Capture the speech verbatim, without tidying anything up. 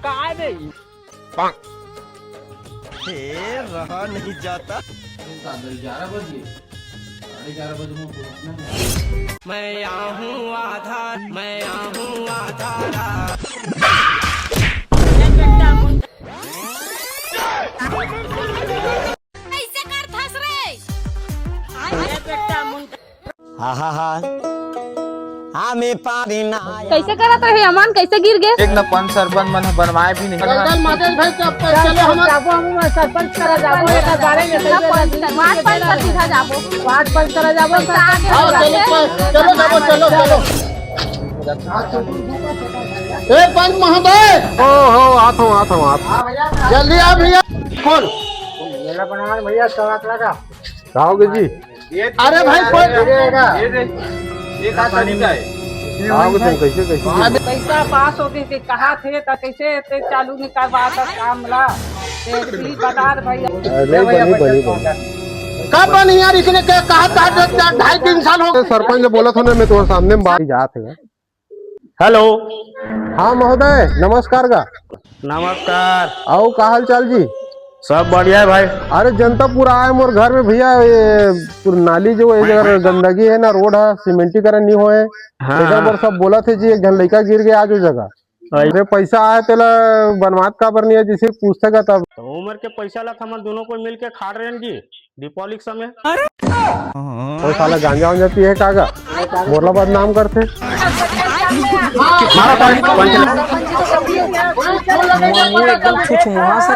काय बे? हे, रहा नहीं जाता। साढ़े ग्यारह बजे, साढ़े ग्यारह बजे में पहुंचना है। मैं आहूँ आधा, मैं आहूँ आधा रात। कैसे करथस रे? हा हा हा। आमे पानी ना आया। कैसे करत रहे अमन, कैसे गिर गे? एक न पंच सरपंच मन ह बनवाए भी नहीं। चल, चल, माता भाई, चल, चलो, हम जाबो, हम सरपंच करा जाबो, एकर बारे में कैसे पंच, वार्ड पंच का सीधा जाबो। वार्ड पंच करा जाबो, सरपंच हाँ, करा चलो, जाबो। चलो, चलो, चलो, चलो। ए, पंच महोदय। ओ हो, आत हूँ, आत हूँ, आत हूँ। जल्दी आ भैया। कौन? मेरा बनाना भैया, सौ आठ लगा। आओगे जी? अरे भाई, कोई ये दे, ये का तरीका है? आओगे तुम, कैसे, कैसे? पैसा पास हो गए, कहा थे, तो कैसे ते चालू नहीं करवा था काम ला? ते please बता दे भाई। अरे, नहीं, बनी, बनी, बनी। कब बनी यार? इसने क्या कहा था? ढाई तीन साल हो गए। सरपंच ने बोला था ना, मैं तुम्हारे सामने में बात जात है। हेलो। हाँ महोदय, नमस्कार गा। नमस्कार। अउ का हाल चाल जी? सब बढ़िया है भाई। अरे जनता पूरा आए मोर घर में भैया, ये पूरा नाली जो ये जगह गंदगी है ना, रोड है, सीमेंटीकरण नहीं होए। हाँ, एकर हाँ। बर सब बोला थे जी, एक झन लइका गिर गया आज वो जगह। अरे पैसा आए तेला बनवात काबर नहीं है, जिसे पूछते का तब। तो उम्र के पैसा ला हमन दोनों कोई मिल के खाड़ रहे हैं जी। दीपावली के समय। ओ साला गांजा वांजा पिए का गा? मोला बदनाम करथे। मारा ताली, पंच। एकदम छुछमुहा सा।